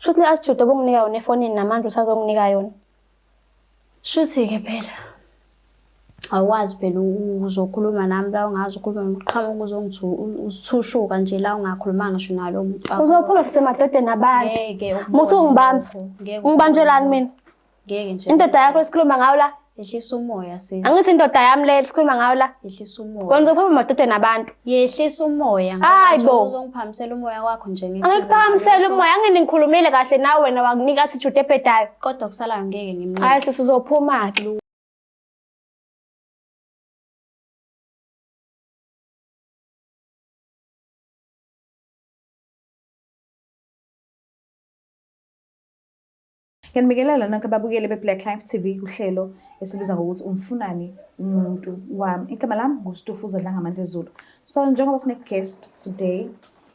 Shuthi le attitude obunginika yona efonini namanje usazonginika yona. Shuthi-ke phela awukwazi phela uzokhuluma nami la ungazi ukhuluma uqhamuka uzongithushuka nje la ungakhulumanga ngisho nalo muntu wakho. Uzophuma sisemadodeni abantu. Ngeke ukubone Musungibamba. lokho, ngeke ukubone Ngibanjwelani mina? Ngeke nje. Indoda yakho esikhuluma ngayo la. Yehlisa umoya sis. Angithi indoda yami le esikhuluma ngayo la. Yehlisa umoya. Wena uzophuma emadodeni abantu. Yehlisa umoya. Hayi bo. Uzongiphamisela umoya wakho nje ngithi. Angikuphamiseli umoya, angini ngikhulumile kahle nawe wena wakunika attitude ebhedayo. Kodwa kusalayo ngeke ngimnike. Hayi sisi uzophuma-ke. Ngiyanibingelela nonke ababukeli be-Black Life TV kuhlelo esibiza ngokuthi umfunani umuntu wami. Igama lami nguStufuza Dlangamandezulu. So njengoba sine-guest today,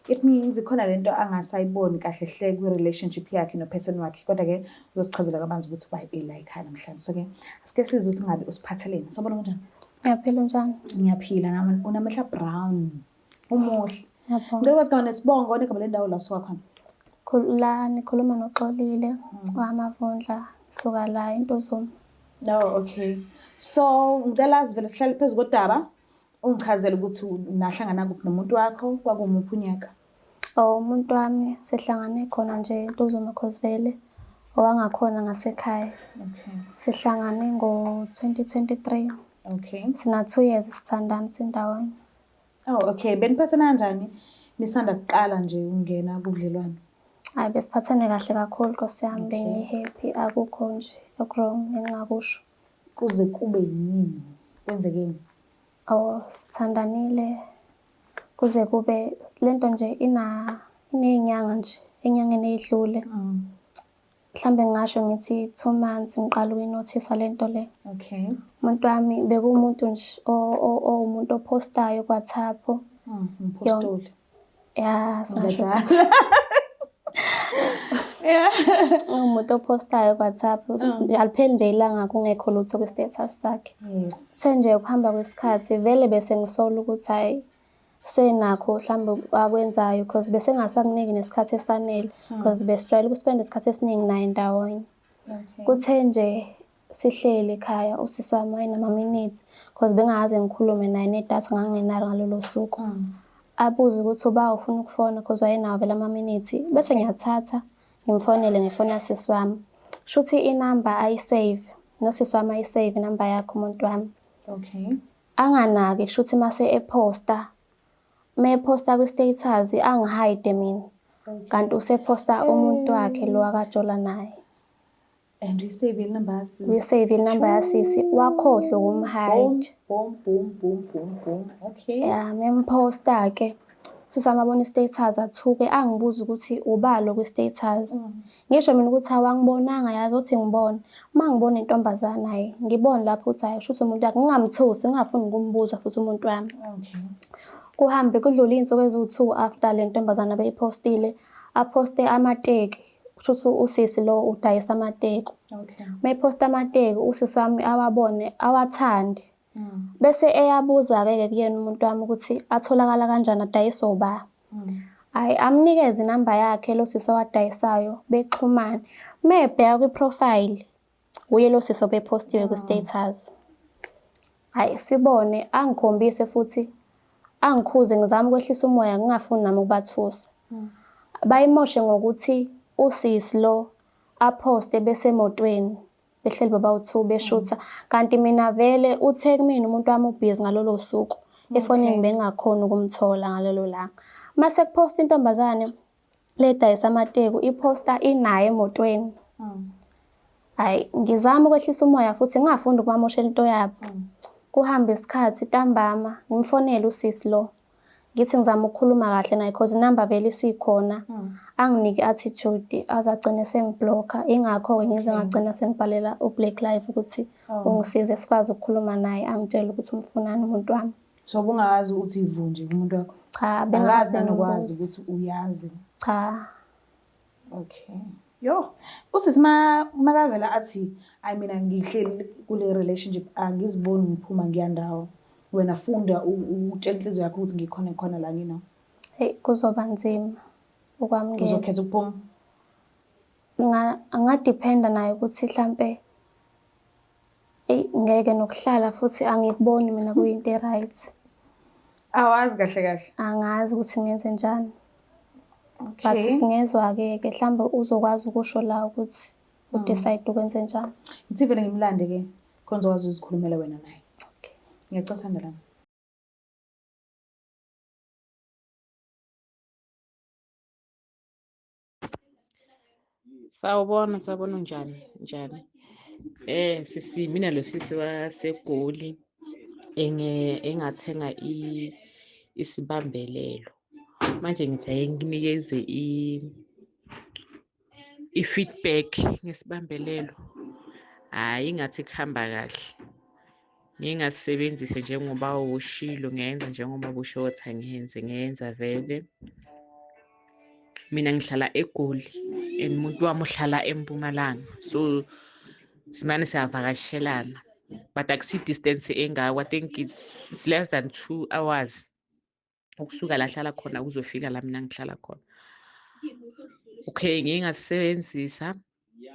it means ikhona lento angasayiboni kahle hle kwi-relationship yakhe no-person wakhe. Kodwa-ke uzosichazela kabanzi ukuthi why ela ekhaya namhlanje. So-ke asike sizwe ukuthi ngabe usiphatheleni. Sawubona kunjani? Ngiyaphila unjani? Ngiyaphila nami unamehla brown. Umuhle. Ngiyabonga. Ngicela ukwazi igama nesibongo negama lendawo la usuka khona. La nikhuluma noXolile wamaVundla suka la eNtuzuma. No, okay. So ngicela sivele sihlale phezu kodaba ungichazele ukuthi nahlangana kuphi nomuntu wakho kwakumuphi unyaka. Oh umuntu wami sihlangane khona nje eNtuzuma cause vele owangakhona ngasekhaya. Okay. Sihlangane ngo-2023. Okay. Sina 2 years sithandana sindawonye. Oh, okay. Beniphathana kanjani nisanda kuqala nje ukungena kubudlelwano? Hayi besiphathene kahle kakhulu Nkosi yami bengi-happy akukho nje oku-wrong engingakusho. Kuze kube yini? Kwenzekeni? Oh sithandanile kuze kube lento nje ina iney'nyanga nje enyangeni eyidlule. Mhlambe ngingasho ngithi 2 months ngiqala ukuyinothisa lento le. Umuntu wami bekuwumuntu nje owumuntu ophostayo ku-WhatsApp. Umpostoli. Ya, singasho ukuthi Ngiyadlala. Yeah. uwumuntu ophostayo ku-WhatsApp. Alipheli nje ilanga kungekho lutho kwi-status sakhe. Kuthe nje ukuhamba kwesikhathi vele bese ngisola ukuthi hhayi senakho mhlawumbe akwenzayo cause bese engasakuniki nesikhathi esanele cause besijwayele ukuspenda isikhathi esiningi naye ndawonye. Kuthe nje sihleli ekhaya usisi wami wayenama-minutes cause bengakaze ngikhulume naye nedatha ngangingenalo ngalolo suku. Abuze ukuthi uba ufuna ukufona cause wayenawo vele ama-minutes bese ngiyathatha ngimfonele ngefoni yasisi wami. Shuthi inamba ayi-save nosisi wami ayi-save inamba yakhe umuntu wami. Anganaki kushuthi mase ephosta, mephosta kwi-status angi-hide mina kanti usephosta umuntu wakhe lo akajola naye. And uyisave inamba yasisi. Uyisave inamba yasisi wakhohlwa ukum-hide. Boom, boom, boom, boom, boom. Okay. Ya, memphosta-ke usisi wami abona i-status athuke angibuze ukuthi ubalo kwi-status. Ngisho mina ukuthi hawu angibonanga yazi uthi ngibone. Uma ngibona intombazane hhayi ngibone lapho ukuthi hhayi shuthi umuntu wakhe ngingamthusi ngingafuni ukumbuza futhi umuntu wami. Kuhambe kudlule iy'nsuku eziwu-2 after le ntombazane abeyiphostile, aphoste amateki. Kusho ukuthi usisi lo udayisa amateku. Uma ephosta amateku usisi wami awabone awathande. Bese eyabuza-ke kuyena umuntu wami ukuthi atholakala kanjani adayiswa uba. Hhayi amnikeze inamba yakhe lo sisi owadayisayo bexhumane. Uma ebheka kwi-profile uye lo sisi obephostiwe kwi-status. Hhayi sibone angikhombise futhi angikhuze ngizame ukwehlisa umoya ngingafuni nami ukubathusa. Bayimoshe ngokuthi usisi lo aphoste besemotweni behleli bobawu-two beshutha kanti mina vele uthe kumina umuntu wami ubhizi ngalolo suku efonini bengingakhoni ukumthola ngalelo langa. Mase kuphosta intombazane le edayisa amateku iphosta inaye emotweni. Hhayi ngizama ukwehlisa umoya futhi ngingafuni ukubamoshela into yabo. Kuhambe isikhathi ntambama ngimfonele usisi lo ngithi ngizama ukukhuluma kahle naye cause inamba vele isikhona anginike i-attitude aze agcine sengi-block-a. Ingakho-ke ngize ngagcina sengibhalela u-Black Life ukuthi ungisize sikwazi ukukhuluma naye angitshele ukuthi umfunani umuntu wami. So ubungakazi uthi vu nje kumuntu wakho? Cha, Akazi bengakaze nanokwazi ngimbuze. ukuthi uyazi. Cha. Okay. Yo, usisi ma makavela athi ayi mina ngihleli kule relationship angiziboni ngiphuma ngiya ndawo. Wena funda utshela inhliziyo yakho ukuthi ngikhona khona la ngina. Hey kuzoba nzima ukwamukela. Uzokhetha ukuphuma. Angadiphenda naye ukuthi hlampe eyi ngeke nokuhlala futhi angikuboni mina kuyinto e-right. Awazi kahle kahle. Angazi ukuthi ngenze njani. But Okay. singezwa-ke ke mhlawumbe uzokwazi ukusho la ukuthi u-decide ukwenze njani. Ngithi vele ngimlande ke khona uzokwazi ukuzikhulumela wena naye. Okay. Ngiyacela sihamba lana. Sawubona, sawubona unjani? Njani? Sisi mina lo sisi waseGoli engathenga isibambelelo. Manje ngithi ake nginikeze i-feedback ngesibambelelo. Hhayi ingathi kuhamba kahle. Ngike ngasisebenzisa njengoba ushilo, ngenza njengoba kusho ukuthi angiyenze, ngenza vele. Mina ngihlala eGoli and umuntu wami uhlala eMpumalanga, so simane siyavakashelana but akusiyo i-distance engako. I think it's less than 2 hours ukusuka la ahlala khona kuzofika la mina ngihlala khona. Okay, ngike ngasisebenzisa,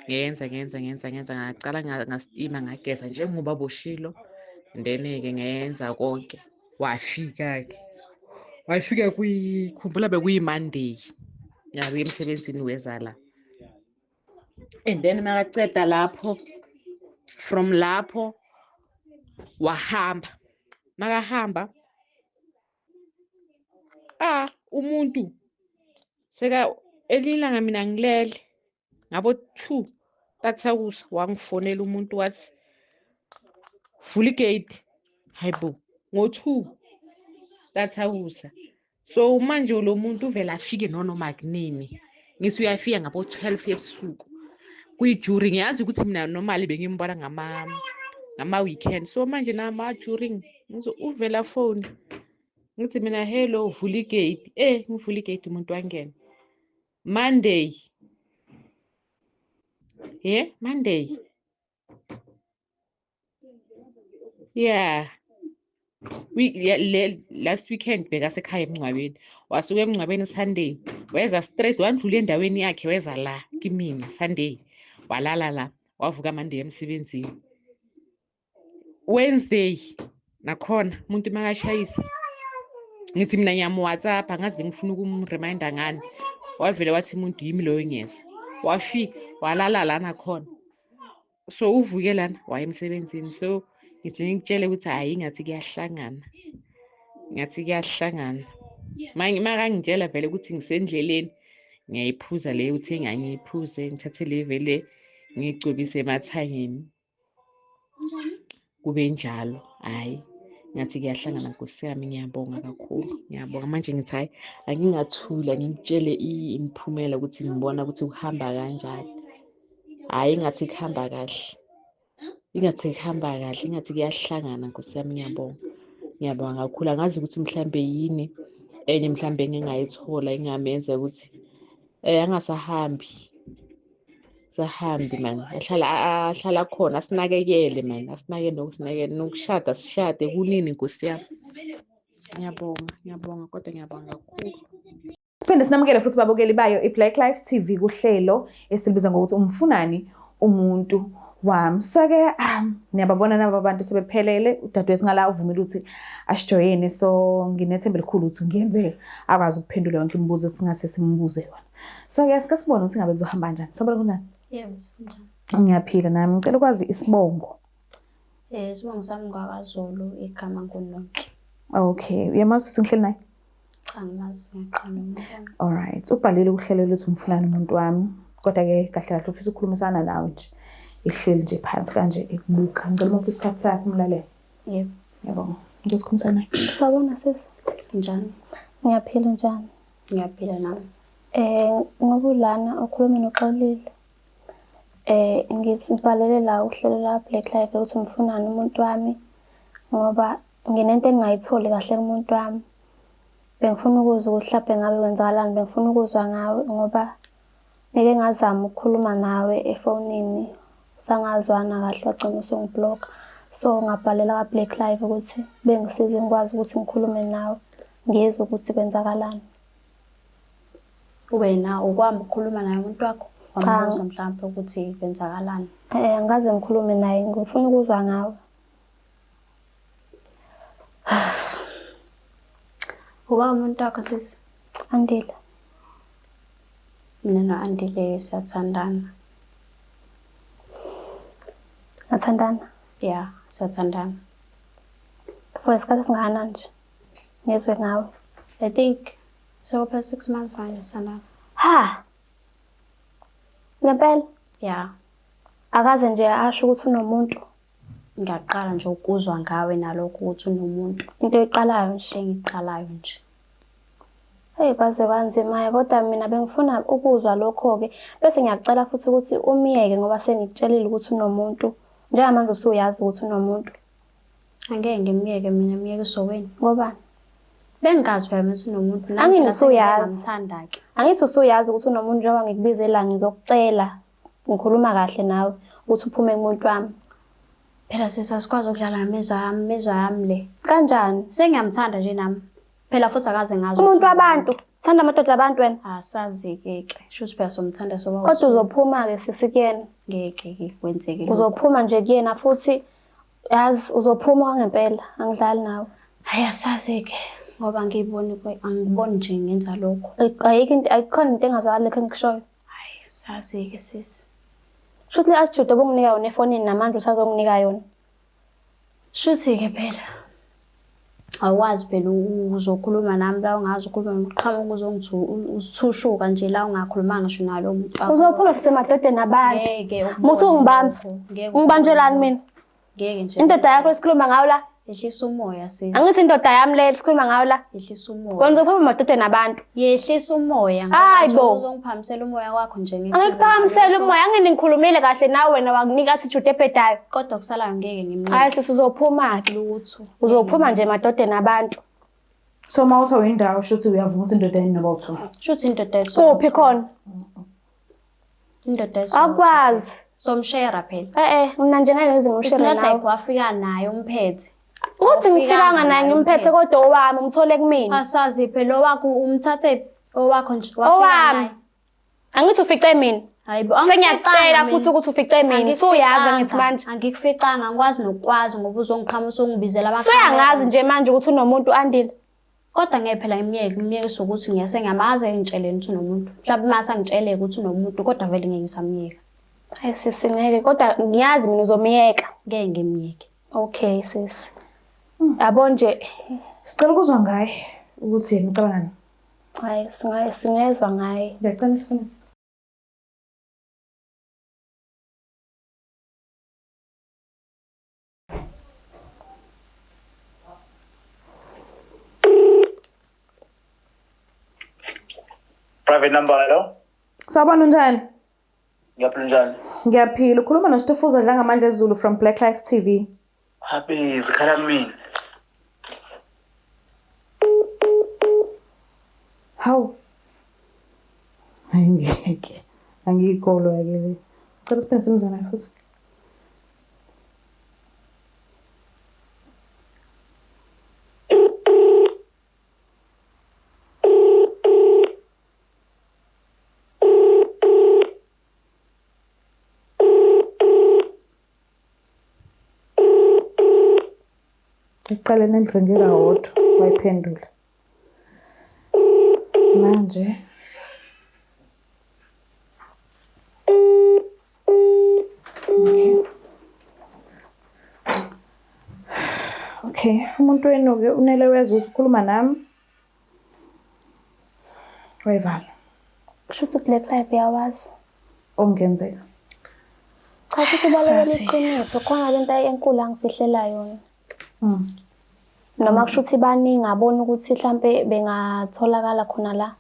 ngenza ngenza ngenza ngenza ngacala ngastima ngageza njengoba boshilo, and then-ke ngenza konke. Wafika-ke, wafika khumbula bekuyi-Monday, ngabuya emsebenzini weza la. And then makaceda lapho, from lapho wahamba. Makahamba, umuntu seka elinye ilanga mina ngilele ngabo 2 tathakusa wangifonela umuntu wathi vula igate. Hayi bo, ngo-2 tathakusa. So manje lo muntu uvele afike nonoma kunini. Ngithi uyafika ngabo 12 ebusuku kuyi-during, ngiyazi ukuthi mina normally bengimbona ngama-weekend. So manje nama-during ngithi uvela phone, ngithi mina hello, vula igate. Ngivula igate umuntu wangena. Monday, yeah, Monday, yeah. Yeah, last weekend bekasekhaya emngcwabeni, wasuka emngcwabeni Sunday weza straight, wandlula endaweni yakhe weza la kimina Sunday, walala la, wavuka Monday emsebenzini. Wednesday nakhona umuntu makashayisa ngithi mina ngiyamu-WhatsApp, angazi bengifuna ukum-reminder ngani, wavele wathi umuntu yimi loyo ngiyeza, wafika walala la nakhona. So uvuke lana waya emsebenzini. So ngithi ngikutshele ukuthi hhayi ingathi kuyahlangana, ngathi kuyahlangana. Makangitshela vele ukuthi ngisendleleni, ngiyayiphuza leyo uthe ngangiyiphuze, ngithathe le vele ngiyigcobise emathangeni, kube njalo. Hhayi ngathi kuyahlangana nkosi yami, ngiyabonga kakhulu, ngiyabonga. Manje ngithi hhayi angingathula ngikutshele imiphumela ukuthi ngibona ukuthi kuhamba kanjani. Hhayi ingathi kuhamba kahle, ingathi kuhamba kahle, ingathi kuyahlangana nkosi yami, ngiyabonga, ngiyabonga kakhulu. Angazi ukuthi mhlambe yini enye mhlambe engingayithola engingamenza ukuthi angasahambi, sahambi mani, ahlala ahlala khona, asinakekele mani, asinakekele nokusinakekela, nokushada sishade kunini nkosi yami. Ngiyabonga, ngiyabonga kodwa ngiyabonga kakhulu. Siphinde sinamukele futhi babukeli bayo iBlack Life TV kuhlelo esilibiza ngokuthi umfunani umuntu wami. So ke niyababona naba abantu sebephelele, udadewethu ngala uvumile ukuthi asijoyine, so nginethemba elikhulu ukuthi kungenzeka akwazi ukuphendula yonke imibuzo esingase simbuze yona. So ke sike sibone ukuthi ngabe kuzohamba kanjani. Sabona kunjani? Yebo, sinjani? Ngiyaphila nami. Ngicela ukwazi isibongo. Isibongo sami ngwakwaZulu, igama nguNonhle. Okay, uyamazi ukuthi ngihleli naye? Cha, ngimazi ngiyaqala umbona. Alright, ubhalile uhlelo lwethu umfunani umuntu wami. Kodwa ke kahle kahle ufisa ukukhulumisana nawe nje. Ihleli nje phansi kanje ekubuka. Ngicela umuphe isikhathi sakhe umlalele. Yebo. Ngiyabonga. Ngicela ukukhulumisana naye. Sawubona sisi. Njani? Ngiyaphila, unjani? Ngiyaphila nami. Ngoba ulana ukhuluma noXolile. Ngibhalele la uhlelo la Black Life ukuthi ngifunani umuntu wami ngoba nginento engingayitholi kahle kumuntu wami. Bengifuna ukuzwa ukuthi hlampe ngabe kwenzakalani, bengifuna ukuzwa ngawe ngoba ngike ngazama ukukhuluma nawe efonini sangazwana kahle wagcina usungibhlokha. So ngabhalela ka-Black Life ukuthi bengisize ngikwazi ukuthi ngikhulume nawe ngizwe ukuthi kwenzakalani. Wena ukwami ukukhuluma naye umuntu wakho? Wambuza mhlawumbe ukuthi kwenzakalani? Eh, angikaze ngikhulume naye, ngifuna ukuzwa ngawe. Uba umuntu wakho sisi? Andile. Mina no-Andile siyathandana. Nathandana? Ya, siyathandana. For isikhathi esingakanani nje? Ngizwe ngawe. I think sekuphela 6 months manje sithandana. Ha! Ngempela? Ya. Akaze nje asho ukuthi unomuntu. Ngiyaqala nje ukuzwa ngawe nalokho ukuthi unomuntu. Into eqalayo nje. Into engiqalayo nje. Hey, kwaze kwanzima-ke kodwa mina bengifuna ukuzwa lokho-ke. Bese ngiyakucela futhi ukuthi umyeke ngoba sengikutshelile ukuthi unomuntu. Njengamanje usuyazi ukuthi unomuntu. Angeke ngimyeke mina, myekiswe wena. Ngobani? Bengingazi phela mina ukuthi unomuntu. Nami Angithi phela sengize usuyazi. ngamthanda-ke. Angithi usuyazi ukuthi unomuntu njengoba ngikubize la ngizokucela. Ngikhuluma kahle nawe ukuthi uphume kumuntu wami. Phela sisi asikwazi ukudlala ngemizwa yami, imizwa yami le. Kanjani? Sengiyamthanda nje nami. Phela futhi akaze ngazi Umuntu ukuthi wabantu. Thanda amadoda abantu wena. Asazi-ke ke. Shuthi phela somthanda soba Kodwa uzophuma-ke sisi kuyena. Ngeke-ke kwenzeke lokho. Uzophuma nje kuyena futhi yazi uzophuma kwangempela. Angidlali nawe. Hhayi asazi-ke ngoba angiyiboni angiboni nje ngenza lokho. Ayikho into, akukhona into engazwakali lokho engikushoyo. Hhayi asazi-ke sisi. Shuthi le attitude obunginika yona efonini namanje usazonginika yona. Shuthi-ke phela awukwazi phela uzokhuluma nami la ungazi ukhuluma uqhamuka uzithushuka nje la ungakhulumanga ngisho nalo muntu wakho. Uzophuma sisemadodeni abantu. Ngeke ukubone Musungibamba. lokho. Ngeke Ngibanjwelani ukubone. mina? Ngeke nje. Indoda yakho esikhuluma ngayo la. Yehlisa umoya sisi. Angithi indoda yami le esikhuluma ngayo la. Yehlisa umoya. Wena uzophuma emadodeni abantu. Yehlisa umoya. Hayi bo. Uzongiphamisela umoya wakho nje ngithi. Angikuphakamiseli umoya, angini ngikhulumile kahle nawe wena wakunika attitude ebhedayo. Kodwa kusalayo ngeke ngimnike. Hayi sisi uzophuma-ke. Lutho. Uzophuma nje emadodeni abantu. So uma uthi awuyindawo shuthi uyavuma ukuthi indoda yini noba uthu. Shuthi indoda esontho. Kuphi khona? Indoda esontho. Akwazi. Somshare phela. Eh eh, mina nje ngeke ngize It's ngimshere not nawe. like wafika naye umphethe. Uthi ngifikanga naye ngimphethe kodwa owami umthole kumina. Asazi phela owakho umthathe owakho nje wafika Owami. naye. Angithi ufice mina. Hayibo Sengiyakutshela futhi ukuthi ufice mina. Usuyazi angithi manje. Angikuficanga, angikwazi nokwazi ngoba uzongiqhamuka usungibizela amakhamera. Suyangazi nje manje ukuthi unomuntu Andile. Kodwa ngeke phela ngimyeke, ngimyekise ukuthi ngiyase ngiyamazi engitsheleni ukuthi unomuntu. Mhlawumbe uma sangitsheleka ukuthi unomuntu kodwa vele ngeke ngisamyeka. Hayi sisi ngeke kodwa ngiyazi mina uzomyeka. Ngeke ngimyeke. Okay sisi. Yabo nje Sicela ukuzwa ngaye ukuthi yena ucabangani. hayi singezwa ngaye. Ngiyacela isifunisi. Private number, hello? Sawubona unjani? Ngiyaphila njani? Ngiyaphila. Ukhuluma noStufuza Dlangamandla Zulu from Black Life TV. Happy zikhala kumina. Hawu. Hayi ngeke. Angiyikholwa ke le. Cela siphinde simzane futhi. Uqale nendlwengela wodwa wayiphendula. Manje Okay. Okay, umuntu wenu-ke unele wezwa ukuthi ukhuluma nami. Wayivala. Kusho ukuthi Black Life iyawazi. Okungenzeka. Cha sisi ubalekela Sazi. iqiniso khona lento enkulu angifihlela yona. Noma kusho ukuthi baningi abona ukuthi mhlampe bengatholakala khona la.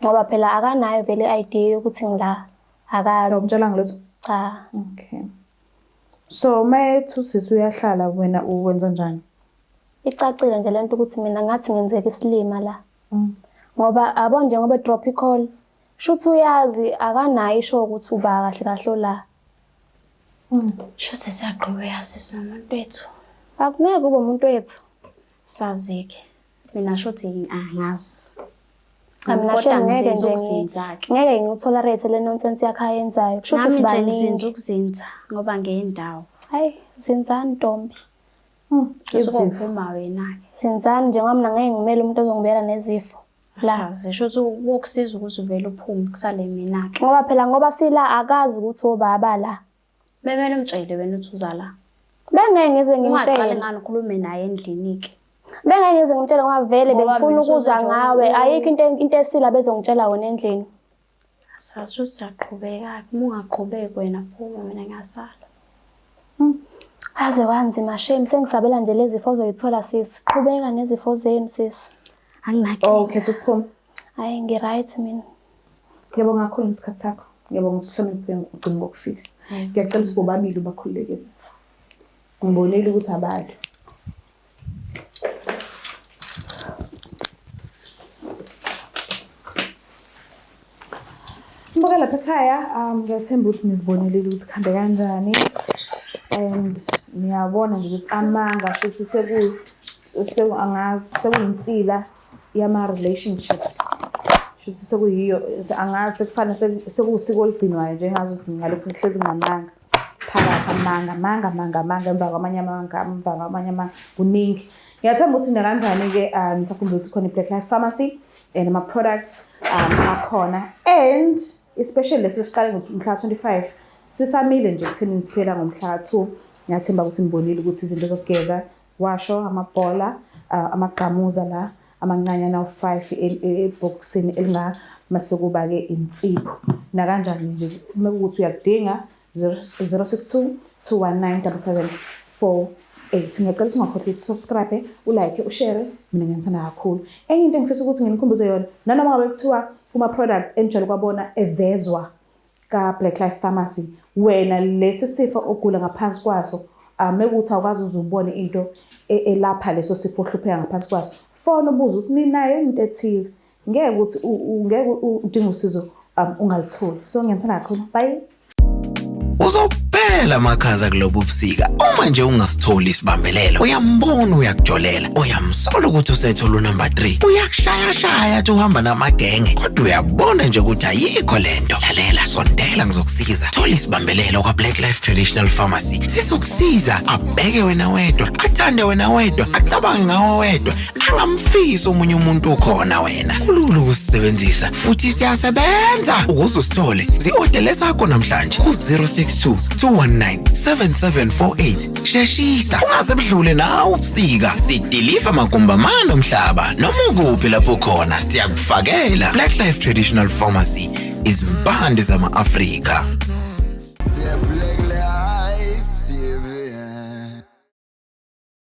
Ngoba phela akanayo vele i-idea yokuthi ngila. Akazi. Awumtshelanga lutho? Cha. Okay. So mayethi usisi uyahlala wena uwenza njani? Icacile nje lento ukuthi mina ngathi ngenzeka isilima la. Ngoba abo njengoba drop i-call. Shuthi uyazi akanayo isho ukuthi uba kahle kahle la. Shuthi siyaqhubeka sisi nomuntu wethu. Akungeke kube umuntu wethu. Sazi-ke. Mina shuthi angazi. Cha mina Kodwa shame ngeke ngizinza nje ukuzinza-ke. ngeke ngiwutolerate le nonsense yakhe ayenzayo. Kusho ukuthi Nami nje ngizinza sibaningi. ukuzinza ngoba ngiyendawo. Hayi, zinzani ntombi. Izifo. Uzophuma wena-ke. Zinzani nje ngoba mina ngeke ngimele umuntu ozongibuyela nezifo. La. Asazi, sho ukuthi kokusiza ukuthi uvele uphume kusale mina-ke. Ngoba phela ngoba sila akazi ukuthi obaba la. Bemele umtshele wena ukuthi uza la. Bengeke ngize Ungaqali ngimtshele. ngani ukhulume naye endlini-ke. Bengeke ngize ngimtshele ngoba vele Ngoba bengifuna mina ukuzwa usuze nje ngawe. Ayikho into esila bezongitshela wona endlini. Asazi ukuthi siyaqhubeka-ke. Uma ungaqhubeki wena phuma mina ngiyasala. Aze kwanzima shame sengisabela nje lezi zifo ozoyithola sisi. Qhubeka nezifo zenu sisi. Anginakile. Oh, ukhetha ukuphuma. Hayi ngi-right mina. Ngiyabonga kakhulu ngesikhathi sakho. Ngiyabonga ukuthi uhloniphe ugcine ngokufika. Ngiyacela ukuthi bobabili ubakhululekise. Ngibonile ukuthi abali. Mbuka lapha ekhaya, ngiyathemba ukuthi nizibonelile ukuthi kuhambe kanjani. And niyabona nje ukuthi amanga shuthi angazi sekuyinsila yama-relationships. Shuthi sekuyiyo, angazi sekufana sekuwusiko olugcinwayo nje engazi ukuthi ngalokhu ngihlezi nginamanga phakathi amanga, amanga, amanga, amanga, emva kwamanye amanga, emva kwamanye amanga, kuningi. Ngiyathemba ukuthi nakanjani-ke nisakhumbula ukuthi khona i-Black Life Pharmacy and ama-products akhona and especially lesi siqale ngomhla 25 sisamile nje ekutheni siphela ngomhla 2. Ngiyathemba ukuthi nibonile ukuthi izinto zokugeza washo amabhola amagqamuza la amancanyana awu-5 ebhokisini elinga mase kuba-ke insipho. Nakanjani nje uma kuwukuthi uyakudinga 062 219 7748. Ngiyacela ukuthi ungakhohlwa ukuthi subscribe, ulike, ushare. Mina ngiyanithanda kakhulu. Enye into engifisa ukuthi nginikhumbuze yona, nanoma ngabe kuthiwa kuma-products enijwayele ukwabona evezwa ka-Black Life Pharmacy, wena lesi sifo ogula ngaphansi kwaso, mekuthi awukwazi uze ubone into elapha leso sifo ohlupheka ngaphansi kwaso, fona ubuze ukuthi ninayo into ethize. Ngeke ukuthi ngeke udinge usizo ungalitholi. So ngiyanithanda kakhulu. Bye. Uzophela amakhaza kulobu busika uma nje ungasitholi isibambelelo. Uyambona uyakujolela, uyamsola ukuthi usethola unumber 3, uyakushayashaya athi uhamba namagenge, kodwa uyabona nje ukuthi ayikho lento. Lalela, sondela ngizokusiza. Thola isibambelelo kwa-Black Life Traditional Pharmacy. Sizokusiza abheke wena wedwa, athande wena wedwa, acabange ngawe wedwa, angamfisi omunye umuntu ukhona wena. Kulula ukusisebenzisa futhi siyasebenza. Ukuze usithole, zi-odele sakho namhlanje ku-062 219 7748. Sheshisa, ungaze budlule nawe ubusika. Sidiliva magumbi amane omhlaba noma ukuphi lapho khona siyakufakela. Black Life Traditional Pharmacy, izimpande zama-Afrika. The Black Life TV.